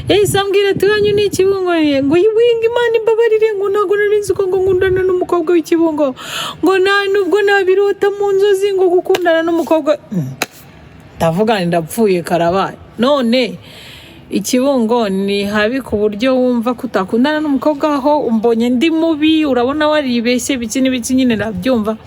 Yahise ambwira ati: "Iwanyu ni Ikibungo." Ngo winga, Imana imbabarire, ngo ntabwo nari nzi ko ngo nkundana n'umukobwa w'Ikibungo, ngo nta nubwo nabirota mu nzozi ngo gukundana n'umukobwa. Ndavuga nti: "Ndapfuye, karabaye." None Ikibungo ni habi ku buryo wumva ko utakundana n'umukobwa aho? Umbonye ndi mubi, urabona waribeshye, biki n'ibiki nyine, nabyumva.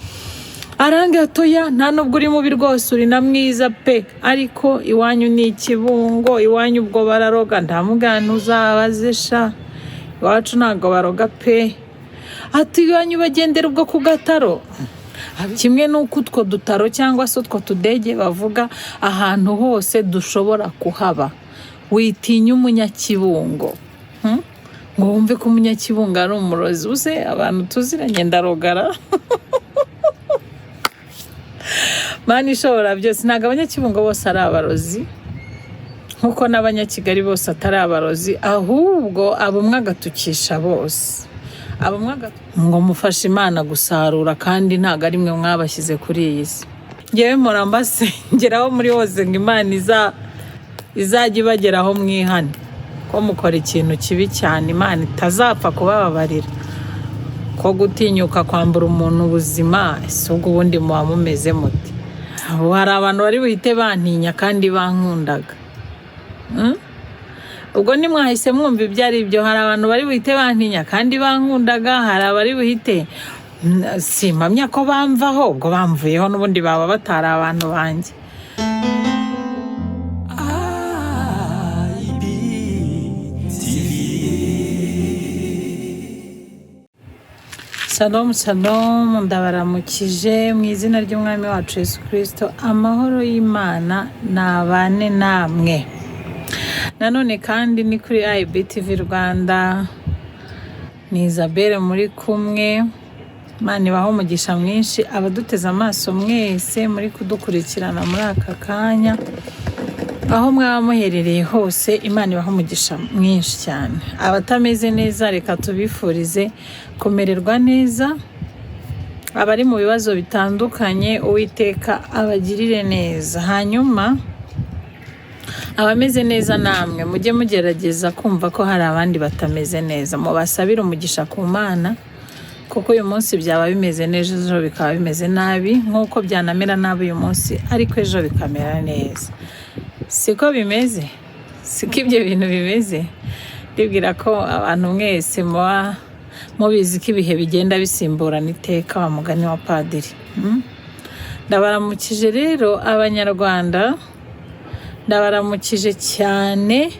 Arambwira: "Toya, nta nubwo uri mubi rwose, uri na mwiza pe, ariko iwanyu ni Ikibungo, iwanyu ubwo bararoga." Ndamubwira: "Ntuzabaze sha, iwacu ntabwo baroga pe." Ati: "Iwanyu bagendera ubwo ku gataro kimwe n'uko utwo dutaro cyangwa se utwo tudege bavuga ahantu hose dushobora kuhaba. Witinya umunyakibungo, Ngo wumve ko umunyakibungo ari umurozi." Uze abantu tuziranye, ndarogara? Mana ishobora byose, ntabwo abanyakibungo bose ari abarozi, nk'uko n'abanyakigali bose atari abarozi, ahubwo abumwe agatukisha bose, abumwe ngo mufashe Imana gusarura, kandi ntabwo ari mwe mwabashyize kuri iyi si. Ngewe mpora mbasengeraho muri hose ngo Imana izajya ibageraho mwihane, ko mukora ikintu kibi cyane Imana itazapfa kubababarira, ko gutinyuka kwambura umuntu ubuzima, ese ubwo ubundi muba mumeze muti? Ubu hari abantu bari buhite bantinya kandi bankundaga. Ubwo ntimwahise mwumva ibyo ari byo. Hari abantu bari buhite bantinya kandi bankundaga, hari abari buhite, simpamya ko bamvaho, ubwo bamvuyeho n'ubundi baba batari abantu banjye. IBTV. Shalom shalom, ndabaramukije mu izina ry'Umwami wacu Yesu Kirisito. Amahoro y'Imana nabane namwe. Nanone kandi ni kuri IBTV Rwanda, ni Isabelle muri kumwe. Imana ibahe umugisha mwinshi abaduteze amaso mwese muri kudukurikirana muri aka kanya, aho mwaba muherereye hose, Imana ibahe umugisha mwinshi cyane. Abatameze neza, reka tubifurize kumererwa neza. Abari mu bibazo bitandukanye, Uwiteka abagirire neza. Hanyuma abameze neza namwe mujye mugerageza kumva ko hari abandi batameze neza, mubasabire umugisha ku Mana, kuko uyu munsi byaba bimeze neza, ejo bikaba bimeze nabi, nk'uko byanamera nabi uyu munsi ariko ejo bikamera neza. Siko bimeze? Siko ibyo bintu bimeze? Ndibwira ko abantu mwese muba mubizi ko ibihe bigenda bisimburana iteka, wa mugani wa padiri. Ndabaramukije rero Abanyarwanda, ndabaramukije cyane,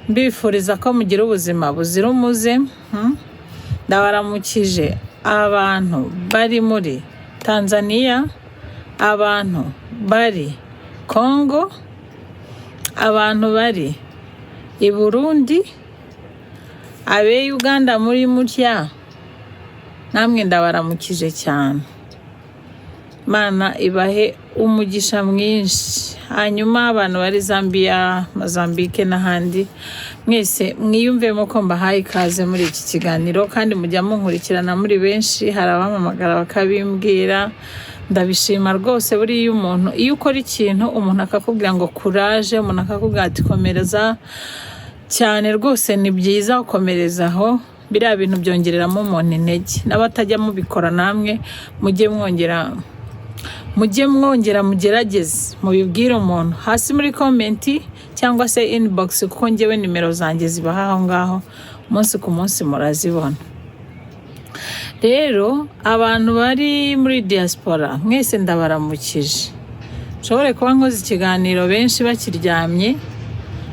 mbifuriza ko mugira ubuzima buzira umuze. Ndabaramukije abantu bari muri Tanzania, abantu bari Congo, abantu bari i Burundi, abe Uganda muri mutya, namwe ndabaramukije cyane. Imana ibahe umugisha mwinshi. Hanyuma abantu bari Zambia, Mozambique n'ahandi mwese, mwiyumvemo ko mbahaye ikaze muri iki kiganiro, kandi mujya munkurikirana muri benshi. Hari abampamagara bakabimbwira, ndabishima rwose. Buriya iyo umuntu, iyo ukora ikintu, umuntu akakubwira ngo "Courage", umuntu akakubwira ati "Komereza cyane rwose, ni byiza, gukomereza aho", biriya bintu byongereramo umuntu intege. N'abatajya mubikora namwe mujye mwongera mugerageze mubibwire umuntu hasi muri comment cyangwa se inbox, kuko ngewe nimero zanjye zibaha aho ngaho, umunsi ku munsi murazibona. Rero abantu bari muri diaspora mwese ndabaramukije. Nshobore kuba nkoze ikiganiro benshi bakiryamye,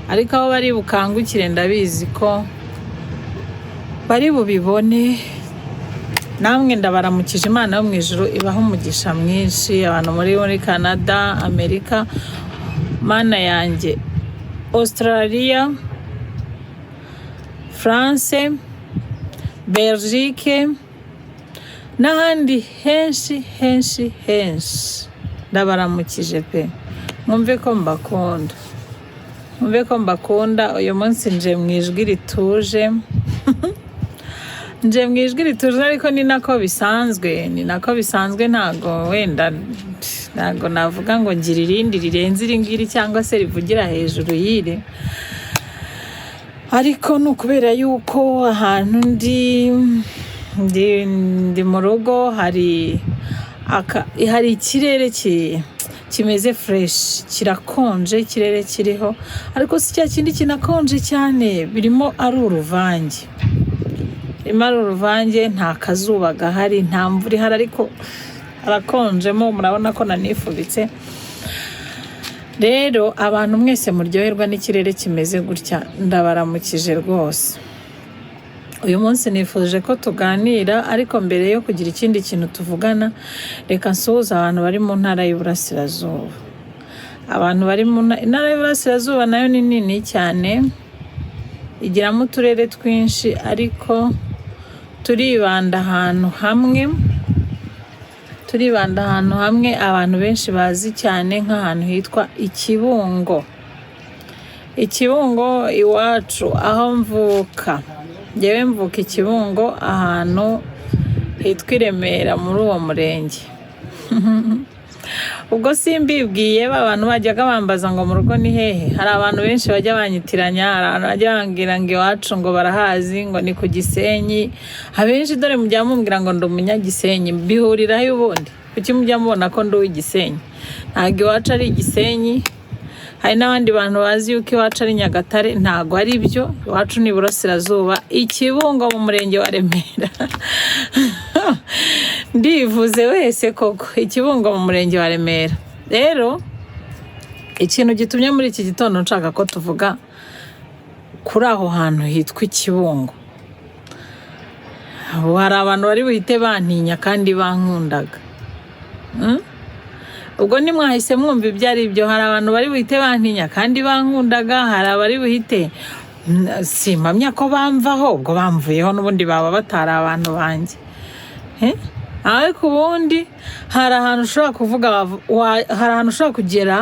ariko aho bari bukangukire ndabizi ko bari bubibone. Namwe ndabaramukije, Imana yo mu ijuru ibaha umugisha mwinshi. Abantu muri Canada, Amerika, Mana yanjye, Australia, France, Belgique n'ahandi henshi henshi henshi, ndabaramukije pe. Mwumve ko mbakunda, mwumve ko mbakunda. Uyu munsi nje mu ijwi rituje, nje mu ijwi rituje, ariko ni nako bisanzwe, ni nako bisanzwe. Ntago wenda Ntabwo navuga ngo ngira irindi rirenze iri ngiri cyangwa se rivugira hejuru y'iri, ariko ni ukubera yuko ahantu ndi mu rugo, hari ikirere kimeze fresh, kirakonje ikirere kiriho, ariko si cya kindi kinakonje cyane, birimo ari uruvange, birimo ari uruvange. Nta kazuba gahari, nta mvura ihari, ariko harakonjemo. Murabona ko nanifubitse. Rero abantu mwese muryoherwa n'ikirere kimeze gutya, ndabaramukije rwose. Uyu munsi nifuje ko tuganira, ariko mbere yo kugira ikindi kintu tuvugana, reka nsuhuze abantu bari mu Ntara y'Iburasirazuba. Abantu bari mu Intara y'Iburasirazuba nayo ni nini cyane, igiramo uturere twinshi, ariko turibanda ahantu hamwe, turibanda ahantu hamwe abantu benshi bazi cyane nk'ahantu hitwa Ikibungo. Ikibungo iwacu aho mvuka, ngewe mvuka Ikibungo, ahantu hitwa i Remera muri uwo murenge. Ubwo simbibwiye ba bantu bajyaga bambaza ngo mu rugo ni hehe. Hari abantu benshi bajya banyitiranya, hari abantu bajya bambwira ngo iwacu ngo barahazi, ngo ni ku Gisenyi. Abenshi dore mujya mumbwira ngo ndi umunyagisenyi, bihurirayo ubundi? Kuki mujya mubona ko ndi uw'igisenyi? Ntabwo iwacu ari Igisenyi. Hari n'abandi bantu bazi yuko iwacu ari Nyagatare, ntabwo ari byo. Iwacu ni Iburasirazuba, Ikibungo mu murenge wa Remera. Ndivuze wese koko, Ikibungo mu murenge wa Remera. Rero ikintu gitumye muri iki gitondo nshaka ko tuvuga kuri aho hantu hitwa Ikibungo, ubu hari abantu bari buhite bantinya kandi bankundaga. Ubwo ntimwahise mwumva ibyo ari byo. Hari abantu bari buhite bantinya kandi bankundaga, hari abari buhite, simpamya ko bamvaho, ubwo bamvuyeho n'ubundi baba batari abantu banjye. Eh? Ariko ubundi hari ahantu ushobora kuvuga hari ahantu ushobora kugera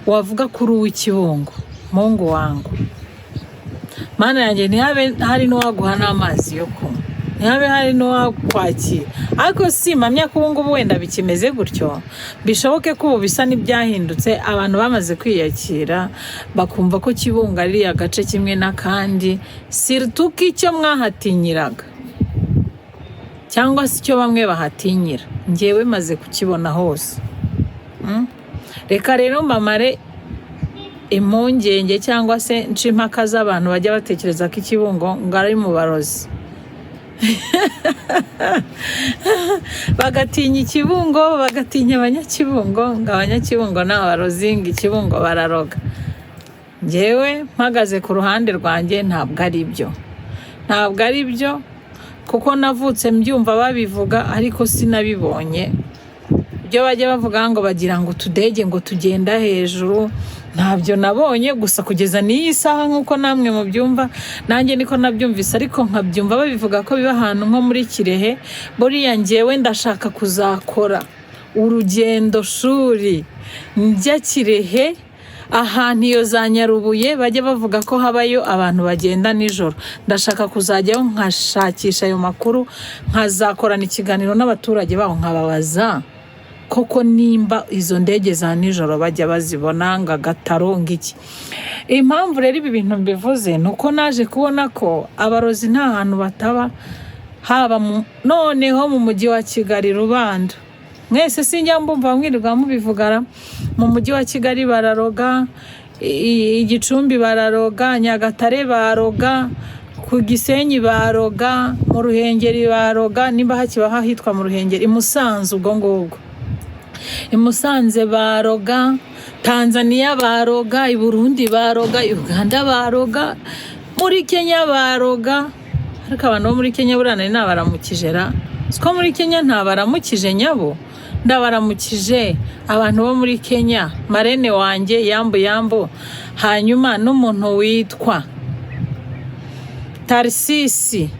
wavuga kuri uw'Ikibungo, Mungu wangu, Mana yanjye, ntihabe hari n'uwaguha n'amazi yo kunywa, ntihabe hari n'uwakwakira. Ariko simpamya ko ubu ngubu wenda bikimeze gutyo. Bishoboke ko ubu bisa n'ibyahindutse, abantu bamaze kwiyakira, bakumva ko Kibungo ari agace kimwe n'akandi, surtout ko icyo mwahatinyiraga cyangwa se icyo bamwe bahatinyira, ngewe maze kukibona hose. Reka rero mbamare impungenge cyangwa se nce impaka z'abantu bajya batekereza ko Ikibungo ngo ari mu barozi, bagatinya Ikibungo, bagatinya Abanyakibungo, ngo Abanyakibungo ni abarozi, ngo Ikibungo bararoga. Ngewe mpagaze ku ruhande rwanjye, ntabwo ari byo, ntabwo ari byo, kuko navutse mbyumva babivuga, ariko sinabibonye. Ibyo bajya bavuga ngo bagira ngo utudege ngo tugenda hejuru, ntabyo nabonye. Gusa kugeza n'iyi saha, nk'uko namwe mubyumva, nanjye niko nabyumvise, ariko nkabyumva babivuga ko biba ahantu nko muri Kirehe. Buriya ngewe ndashaka kuzakora urugendo shuri njya Kirehe, ahantu iyo za Nyarubuye bajya bavuga ko habayo abantu bagenda nijoro. Ndashaka kuzajyayo nkashakisha ayo makuru, nkazakorana ikiganiro n'abaturage baho, nkababaza koko nimba izo ndege za nijoro bajya bazibona, ngo agataro ngiki. Impamvu rero ibi bintu mbivuze ni uko naje kubona ko abarozi nta hantu bataba, haba noneho mu mujyi wa Kigali. Rubanda mwese sinjya mbumva mwirirwa mubivugara, mu mujyi wa Kigali bararoga, Igicumbi bararoga, Nyagatare baroga, ku Gisenyi baroga, mu Ruhengeri baroga, nimba hakibaho ahitwa mu Ruhengeri, i Musanze, ubwo ngubwo i Musanze baroga, Tanzania baroga, i Burundi baroga, Uganda baroga, muri Kenya baroga. Ariko abantu bo muri Kenya buriya nari nabaramukije ra? Siko muri Kenya ntabaramukije nyabo? Ndabaramukije abantu bo muri Kenya, marraine wanjye, yambu yambu. Hanyuma n'umuntu witwa Tarisisi,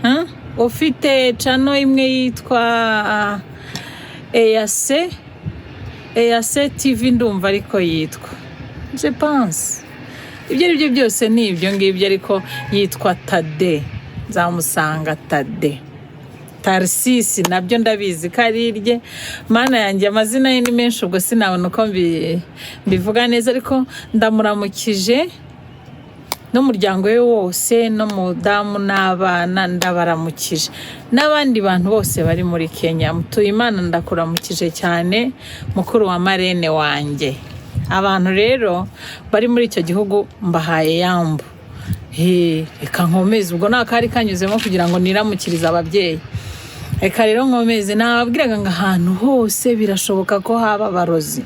huh? Ufite channel imwe yitwa Eyase TV, ndumva ariko yitwa, je pense, ibyo ari byo byose ni ibyo ngibyo, ariko yitwa Tade, nzamusanga Tade. Tarisisi nabyo ndabizi ko ari irye. Mana yanjye, amazina ye ni menshi, ubwo sinabona uko mbivuga neza, ariko ndamuramukije n'umuryango we wose, n'umudamu n'abana, ndabaramukije, n'abandi bantu bose bari muri Kenya. Mutuyimana, ndakuramukije cyane, mukuru wa marene wanjye. Abantu rero bari muri icyo gihugu mbahaye yambu. He, reka nkomeze. Ubwo nta kari kanyuzemo kugira ngo niramukirize ababyeyi. Reka rero nkomeze. Nababwiraga ngo ahantu hose birashoboka ko haba abarozi,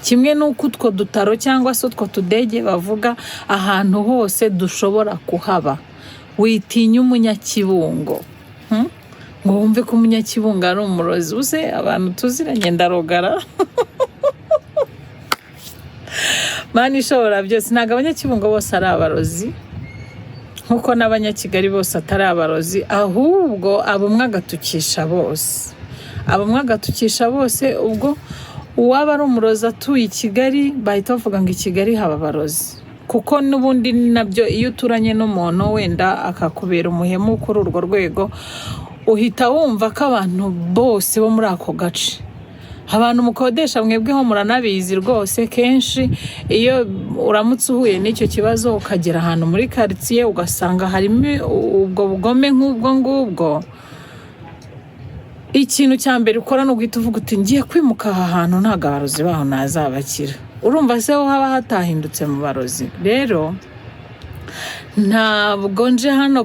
kimwe n'uko utwo dutaro cyangwa se utwo tudege bavuga, ahantu hose dushobora kuhaba. Witinya umunyakibungo, Ngo wumve ko umunyakibungo ari umurozi. Uze abantu tuziranye, ndarogara. Mana ishobora byose, ntabwo abanyakibungo bose ari abarozi, nk'uko n'abanyakigali bose atari abarozi, ahubwo abumwe agatukisha bose, abumwe agatukisha bose. Ubwo uwaba ari umurozi atuye i Kigali, bahita bavuga ngo i Kigali haba abarozi, kuko n'ubundi ni nabyo. Iyo uturanye n'umuntu wenda akakubera umuhemu kuri urwo rwego, uhita wumva ko abantu bose bo muri ako gace, abantu mukodesha, mwebweho muranabizi rwose. Kenshi iyo uramutse uhuye n'icyo kibazo, ukagera ahantu muri karitsiye ugasanga harimo ubwo bugome nk'ubwo ngubwo, ikintu cya mbere ukora ni uguhita uvuga uti: "Ngiye kwimuka aha hantu, ntabwo abarozi baho nazabakira." Urumva se ho haba hatahindutse mu barozi? Rero ntabwo nje hano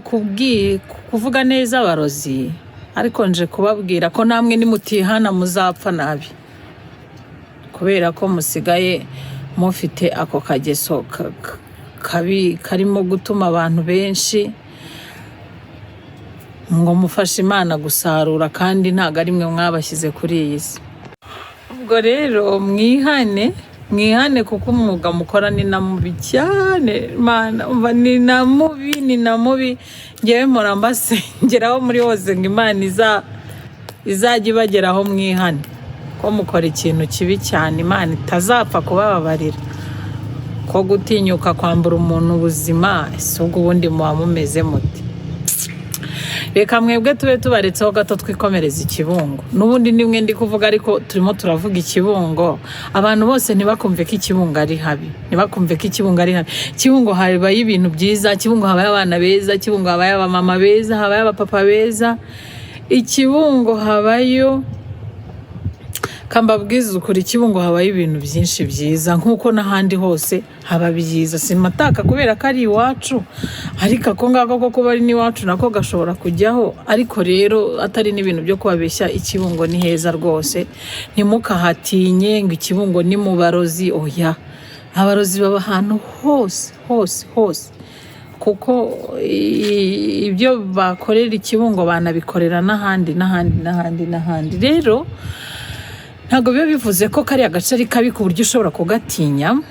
kuvuga neza abarozi, ariko nje kubabwira ko namwe nimutihana muzapfa nabi, kubera ko musigaye mufite ako kageso kabi karimo gutuma abantu benshi ngo mufashe Imana gusarura, kandi ntabwo ari mwe mwabashyize kuri iyi si. Ubwo rero mwihane, mwihane, kuko umwuga mukora ni na mubi cyane. Mana, umva, ni na mubi, ni na mubi. Ngewe mpora mbasengeraho muri hose ngo Imana izajya ibageraho mwihane, ko mukora ikintu kibi cyane Imana itazapfa kubababarira, ko gutinyuka kwambura umuntu ubuzima, ese ubwo ubundi muba mumeze muti? Reka mwebwe tube tubaretseho gato, twikomereza ikibungo. N'ubundi nimwe ndi kuvuga, ariko turimo turavuga ikibungo. Abantu bose ntibakumve ko ikibungo ari habi, ntibakumve ko ikibungo ari habi. Kibungo habayo ibintu byiza, Kibungo habayo abana beza, Kibungo habayo abamama beza, habayo abapapa beza, ikibungo habayo, kambabwiza ukuri, Kibungo habayo ibintu byinshi byiza nk'uko n'ahandi hose haba byiza. Simataka kubera ko ari iwacu, ariko ako ngako ko kuba ari n'iwacu nako gashobora kujyaho. Ariko rero atari n'ibintu byo kubabeshya, Ikibungo ni heza rwose, ntimukahatinye ngo Ikibungo ni mu barozi. Oya, abarozi baba ahantu hose hose hose, kuko ibyo bakorera Ikibungo banabikorera n'ahandi n'ahandi n'ahandi n'ahandi. Rero ntabwo biba bivuze ko kariya gace ari kabi ku buryo ushobora kugatinya,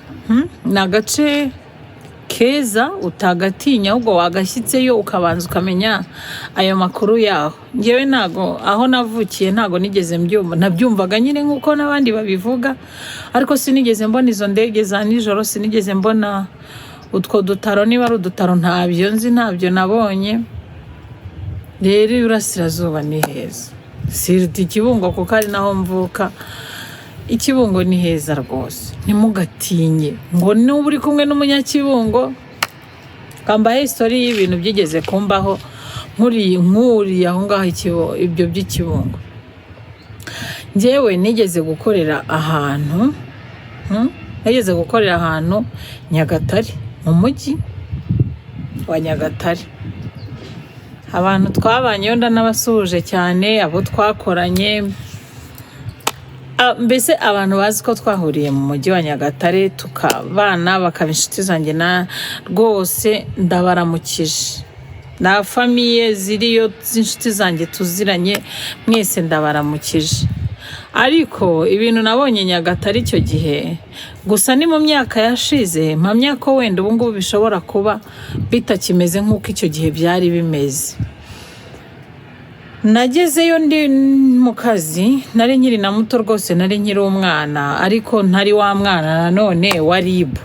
Ni agace keza utagatinya, ahubwo wagashyitseyo ukabanza ukamenya ayo makuru yaho. Ngewe ntago aho navukiye ntago nigeze mbyumva, nabyumvaga nyine nk'uko n'abandi babivuga, ariko sinigeze mbona izo ndege za nijoro, sinigeze mbona utwo dutaro, niba ari udutaro ntabyo nzi, ntabyo nabonye. Rero iburasirazuba ni heza, siruta Ikibungo kuko ari naho mvuka. Ikibungo ni heza rwose, ntimugatinye ngo nuba uri kumwe n'umunyakibungo. Kambahe story y'ibintu byigeze kumbaho nkuriye aho ngaho ibyo by'Ikibungo. Njyewe nigeze gukorera ahantu, Nigeze gukorera ahantu Nyagatare, mu mujyi wa Nyagatare. Abantu twabanyeyo ndanabasuhuje cyane, abo twakoranye. Mbese abantu bazi ko twahuriye mu mujyi wa Nyagatare tukabana, bakaba inshuti zanjye, na rwose ndabaramukije, na famille ziriyo z'inshuti zanjye tuziranye, mwese ndabaramukije. Ariko ibintu nabonye Nyagatare icyo gihe, gusa ni mu myaka yashize, mpamya ko wenda ubu ngubu bishobora kuba bitakimeze nk'uko icyo gihe byari bimeze. Nagezeyo ndi mu kazi, nari nkiri na muto rwose, nari nkiri umwana, ariko ntari wa mwana nanone wa RIB.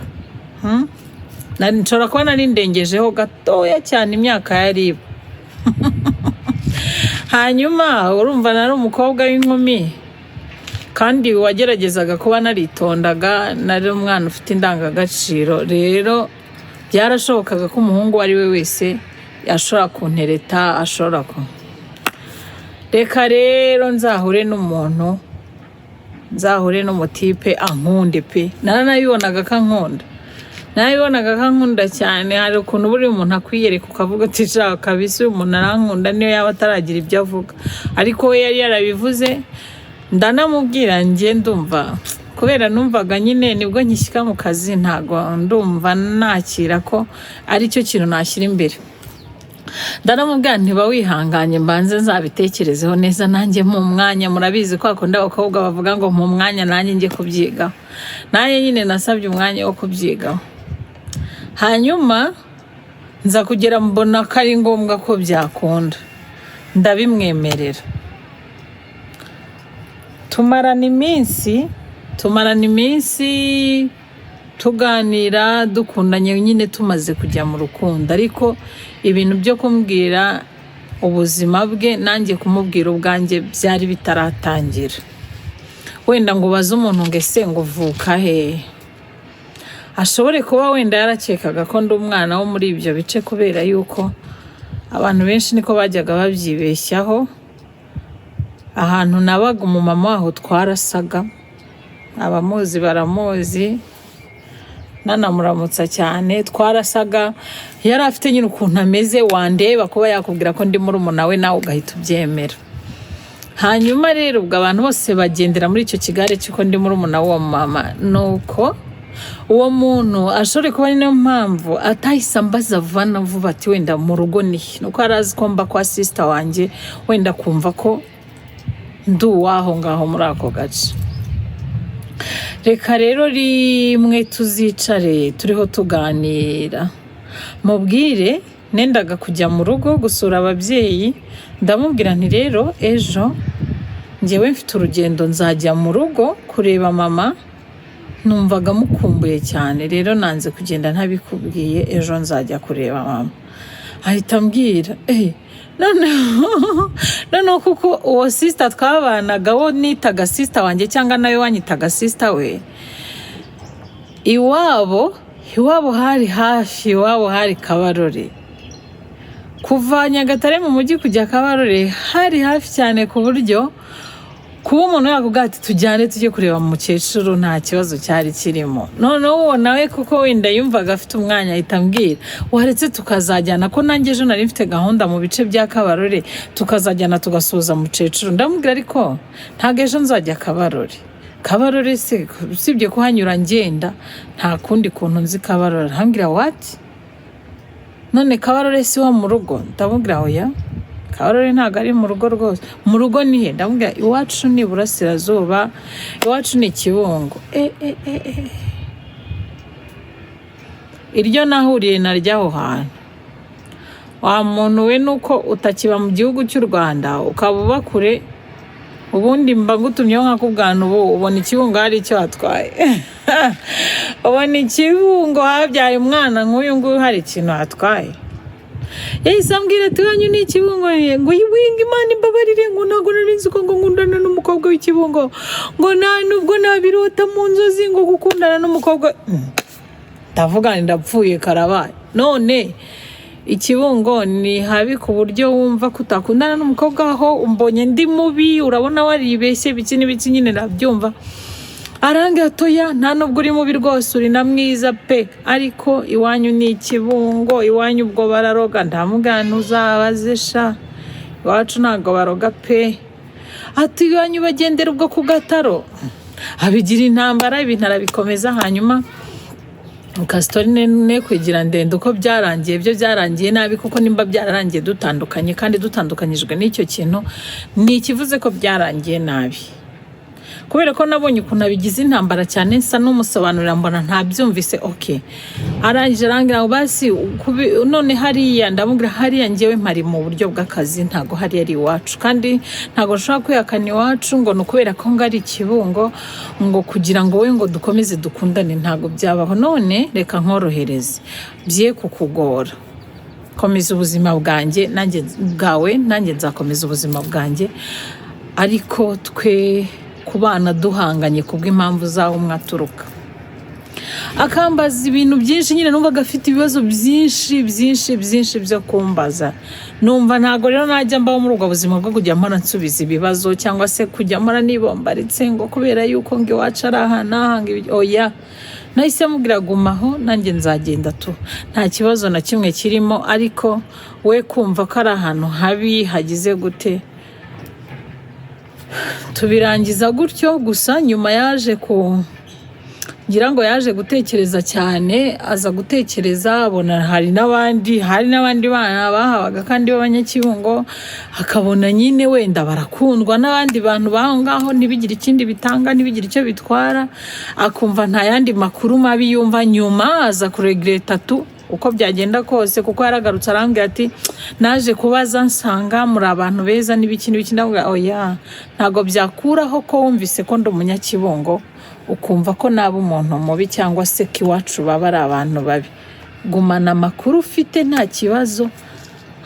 Nshobora kuba nari ndengejeho gatoya cyane imyaka ya RIB. Hanyuma urumva nari umukobwa w'inkumi kandi wageragezaga kuba naritondaga, nari umwana ufite indangagaciro. Rero byarashobokaga ko umuhungu uwo ari we wese ashobora kuntereta, ashobora ku reka rero nzahure n'umuntu, nzahure n'umutipe ankunde pe. Naranabibonaga ko ankunda, narabibonaga ko ankunda cyane. Hari ukuntu buri umuntu akwiyereka ukavuga uti: "Shaka kabisa, uyu muntu arankunda," niyo yaba ataragira ibyo avuga. Ariko we yari yarabivuze. Ndanamubwira, njye ndumva kubera numvaga nyine nibwo nkishyika mu kazi, ntago ndumva nakira ko aricyo kintu nashyira imbere. Ndanamubwira, ntiba wihanganye mbanze nzabitekerezeho neza nanjye mu mwanya. Murabizi ko akunda abakobwa bavuga ngo mu mwanya nanjye njye kubyigaho. Nanjye nyine nasabye umwanya wo kubyigaho. Hanyuma nza kugera mbona ko ari ngombwa ko byakunda, ndabimwemerera. Tumarana iminsi tuganira, dukundanye nyine, tumaze kujya mu rukundo. Ariko ibintu byo kumbwira ubuzima bwe nanjye kumubwira ubwanjye byari bitaratangira. Wenda ngo ubaze umuntu ngo: "Ese ngo uvuka hehe?" Ashobore kuba wenda yarakekaga ko ndi umwana wo muri ibyo bice, kubera yuko abantu benshi niko bajyaga babyibeshyaho. Ahantu nabaga, umumama waho twarasaga, abamuzi baramuzi, nanamuramutsa cyane. Twarasaga, yari afite nyine ukuntu ameze, wandeba kuba yakubwira ko ndi murumuna we, nawe ugahita ubyemera. Hanyuma rero ubwo abantu bose bagendera muri icyo kigare cy'uko ndi murumuna w'uwo mama. Nuko uwo muntu ashobora kuba ari nayo mpamvu atahise ambaza vuba na vuba ati: "Wenda mu rugo ni he?" Nuko yari azi ko mba kwa sister wanjye, wenda kumva ko ndi uw'aho ngaho muri ako gace. Reka rero rimwe tuzicare turiho tuganira, mubwire. Nendaga kujya mu rugo gusura ababyeyi, ndamubwira nti: "Rero ejo ngewe mfite urugendo, nzajya mu rugo kureba mama, numvaga mukumbuye cyane, rero nanze kugenda ntabikubwiye, ejo nzajya kureba mama." Ahita ambwira noneho kuko uwo sister twabanaga, wo nitaga sister wanjye cyangwa nawe wanyitaga sister we, iwabo hari hafi, iwabo hari Kabarore. Kuva Nyagatare mu mujyi kujya Kabarore hari hafi cyane, ku buryo kuba umuntu yakubwira ati: "Tujyane tujye kureba mukecuru," nta kibazo cyari kirimo. Noneho uwo nawe, kuko wenda yumvaga afite umwanya, ahita ambwira: "Waretse tukazajyana, ko nanjye ejo nari mfite gahunda mu bice bya Kabarore, tukazajyana tugasuhuza mukecuru?" Ndamubwira: "Ariko ntabwo ejo nzajya Kabarore. Kabarore se, usibye kuhanyura ngenda, nta kundi kuntu nzi Kabarore." Arambwira: "What? None Kabarore si wo mu rugo?" Ndamubwira: "Oya, Kabarore ntabwo ari mu rugo rwose." "Mu rugo ni he?" Ndamubwira: "Iwacu ni iburasirazuba, iwacu ni Kibungo." E, e, e, e. Iryo nahuriye naryo aho hantu, wa muntu we, nuko utakiba mu gihugu cy'u Rwanda, ukaba uba kure. Ubundi mba ngutumyeho nkakubwana. Ubu ubona Ikibungo hari icyo hatwaye? Ubona Ikibungo habyaye umwana nk'uyu nguyu hari ikintu hatwaye? Yahise ambwira ati: "Iwanyu ni Ikibungo?" Ngo winga, "Imana imbabarire," ngo "ntabwo nari nzi ko ngo nkundana n'umukobwa w'Ikibungo," ngo "nta nubwo nabirota mu nzozi ngo gukundana n'umukobwa." Ndavuga nti: "Ndapfuye, karabaye. None Ikibungo ni habi ku buryo wumva ko utakundana n'umukobwa aho? Umbonye ndi mubi? Urabona waribeshye," biki n'ibiki nyine nabyumva. Arambwira: "Toya, nta nubwo uri mubi rwose, uri na mwiza pe, ariko iwanyu ni Ikibungo, iwanyu ubwo bararoga." Ndamubwira: "Ntuzabaze sha, iwacu ntabwo baroga pe." Ati: "Iwanyu bagendera ubwo ku gataro?" Abigira intambara, ibintu arabikomeza. Hanyuma ka story ne kugira ndende, uko byarangiye byo byarangiye nabi, kuko nimba byararangiye dutandukanye kandi dutandukanyijwe n'icyo kintu, ni ikivuze ko byarangiye nabi, kubera ko nabonye ukuntu abigize intambara cyane. Nsa n'umusobanurira, mbona ntabyumvise. Ok, arangije arambwira ngo: "Basi none hariya?" Ndamubwira: "Hariya ngewe mpari mu buryo bw'akazi, ntago hariya ari iwacu, kandi ntago nshobora kwihakana iwacu ngo ni ukubera ko ngo ari Ikibungo, ngo kugira ngo we ngo dukomeze dukundane, ntago byabaho. None reka nkorohereze bye kukugora." Komeza ubuzima bwanjye nanjye bwawe, nanjye nzakomeza ubuzima bwanjye, ariko twe kubana duhanganye kubw'impamvu z'aho umwe aturuka." Akambaza ibintu byinshi nyine, numvaga afite ibibazo byinshi byinshi byinshi byo kumbaza. Numva ntabwo rero najya mbaho muri ubwo buzima bwo kujya mpora nsubiza ibibazo, cyangwa se kujya mpora nibombaritse ngo kubera yuko ngo iwacu ari aha n'aha, ngo oya. Nahise mubwira: "Gumaho, nanjye nzagenda tu, nta kibazo na kimwe kirimo, ariko we kumva ko ari ahantu habi hagize gute." Tubirangiza gutyo. Gusa nyuma yaje ku ngira ngo yaje gutekereza cyane, aza gutekereza abona hari n'abandi bana bahabaga kandi b'Abanyakibungo, akabona nyine wenda barakundwa n'abandi bantu baho ngaho, ntibigire ikindi bitanga, ntibigire icyo bitwara, akumva nta yandi makuru mabi yumva. Nyuma aza kuregretta tu, uko byagenda kose, kuko yaragarutse arambwira ati: "Naje kubaza nsanga muri abantu beza n'ibiki n'ibiki." Ndavuga: "Oya, ntabwo byakuraho ko wumvise ko ndi Umunyakibungo ukumva ko naba umuntu mubi, cyangwa se ko iwacu baba ari abantu babi. Gumana amakuru ufite, nta kibazo,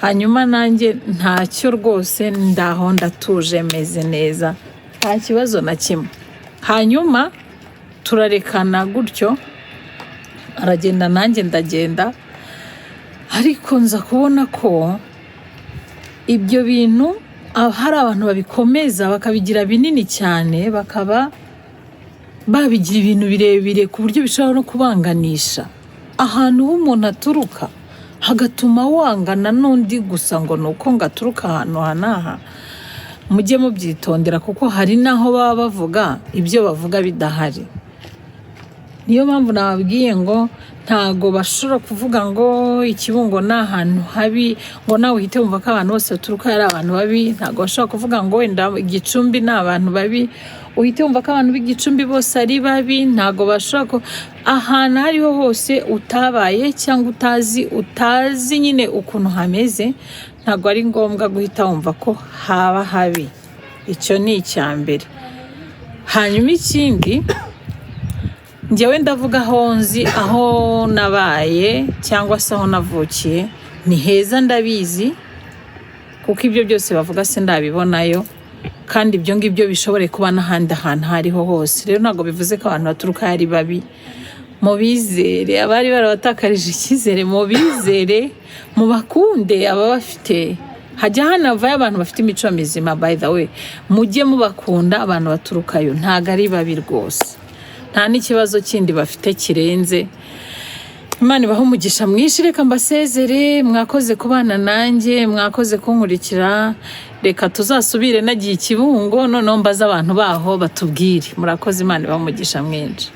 hanyuma nanjye ntacyo rwose, ndaho ndatuje, meze neza, nta kibazo na kimwe." Hanyuma turarekana gutyo, aragenda nanjye ndagenda. Ariko nza kubona ko ibyo bintu hari abantu babikomeza bakabigira binini cyane, bakaba babigira ibintu birebire ku buryo bishobora no kubanganisha ahantu h'umuntu aturuka, hagatuma wangana n'undi gusa ngo ni uko ngo aturuka ahantu aha n'aha. Mujye mubyitondera, kuko hari n'aho baba bavuga ibyo bavuga bidahari. Niyo mpamvu nababwiye ngo ntago bashobora kuvuga ngo Ikibungo ni ahantu habi ngo nawe uhite wumva ko abantu bose baturuka ari abantu babi. Ntabwo bashobora kuvuga ngo wenda Igicumbi ni abantu babi, uhite wumva ko abantu b'Igicumbi bose ari babi. Ntabwo bashobora ko ahantu aho ariho hose utabaye cyangwa utazi nyine ukuntu hameze, ntabwo ari ngombwa guhita wumva ko haba habi. Icyo ni icya mbere. Hanyuma ikindi, njyewe ndavuga aho nzi, aho nabaye cyangwa se aho navukiye ni heza, ndabizi, kuko ibyo byose bavuga se ndabibonayo, kandi ibyo ngibyo bishobore kuba n'ahandi hantu aho ariho hose. Rero ntabwo bivuze ko abantu baturuka ari babi. Mubizere, abari barabatakarije icyizere mubizere, mubakunde. Aba bafite hajya hanavayo abantu bafite imico mizima. By the way, mujye mubakunda abantu baturukayo, ntabwo ari babi rwose, nta n'ikibazo kindi bafite kirenze. Imana ibahe umugisha mwinshi. Reka mbasezere. Mwakoze kubana nanjye, mwakoze kunkurikira. Reka tuzasubire nagiye i Kibungo, noneho mbaze abantu baho batubwire. Murakoze, Imana ibahe umugisha mwinshi.